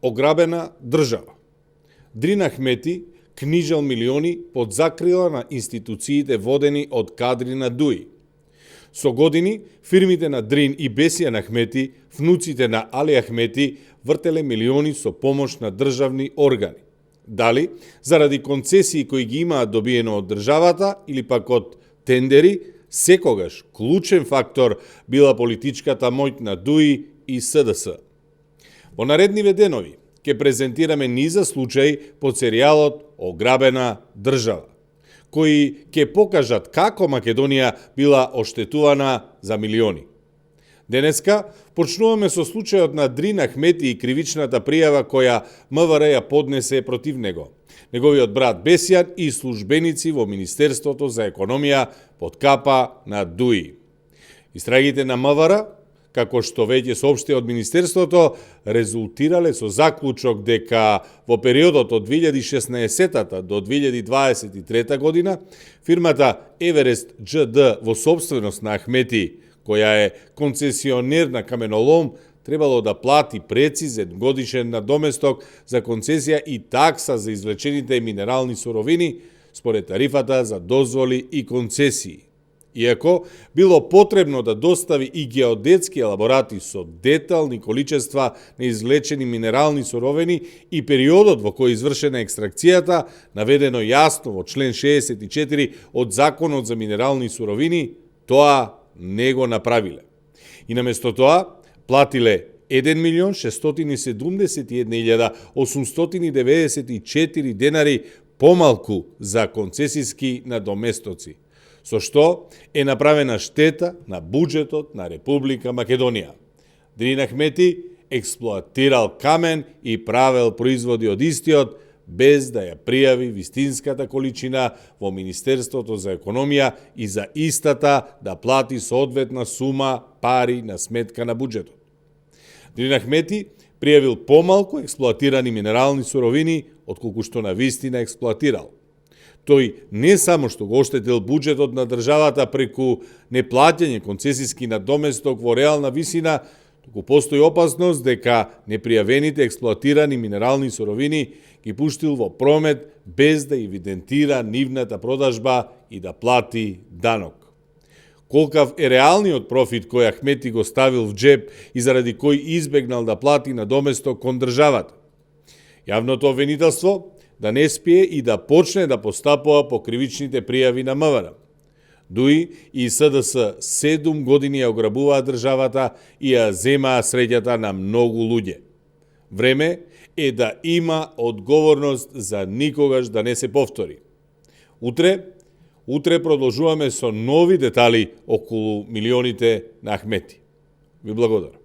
ограбена држава. Дрин Ахмети книжел милиони под закрила на институциите водени од кадри на ДУИ. Со години, фирмите на Дрин и Бесијан Ахмети, внуците на Али Ахмети, вртеле милиони со помош на државни органи. Дали заради концесии кои ги имаат добиено од државата или пак од тендери, секогаш клучен фактор била политичката моќ на ДУИ и СДС. Во наредниве денови ќе презентираме низа случаи по серијалот Ограбена држава, кои ќе покажат како Македонија била оштетувана за милиони. Денеска почнуваме со случајот на Дрин Ахмети и кривичната пријава која МВР ја поднесе против него, неговиот брат Бесијан и службеници во Министерството за економија под капа на ДУИ. Истрагите на МВР, како што веќе соопшти од Министерството, резултирале со заклучок дека во периодот од 2016 до 2023 година фирмата Еверест џд во собственост на Ахмети, која е концесионер на каменолом, требало да плати прецизен годишен надоместок за концесија и такса за извлечените минерални суровини според тарифата за дозволи и концесии. Иако било потребно да достави и геодетски елаборати со детални количества на извлечени минерални суровини и периодот во кој извршена екстракцијата, наведено јасно во член 64 од Законот за минерални суровини, тоа не го направиле. И наместо тоа, платиле 1.671.894 денари помалку за концесиски надоместоци, со што е направена штета на буџетот на Република Македонија. Дрин Ахмети експлоатирал камен и правел производи од истиот, без да ја пријави вистинската количина во Министерството за економија и за истата да плати соодветна сума пари на сметка на буџетот. Дрин Ахмети пријавил помалку експлоатирани минерални суровини отколку што на вистина експлоатирал. Тој не само што го оштетил буџетот на државата преку неплаќање концесиски надоместок во реална висина, туку постои опасност дека непријавените експлоатирани минерални суровини ги пуштил во промет без да евидентира нивната продажба и да плати данок. Колкав е реалниот профит кој Ахмети го ставил в джеб и заради кој избегнал да плати надоместок кон државата? Јавното обвинителство да не спие и да почне да постапува по кривичните пријави на МВР. ДУИ и СДС 7 години ја ограбуваа државата и ја земаа среќата на многу луѓе. Време е да има одговорност за никогаш да не се повтори. Утре продолжуваме со нови детали околу милионите на Ахмети. Ви благодарам.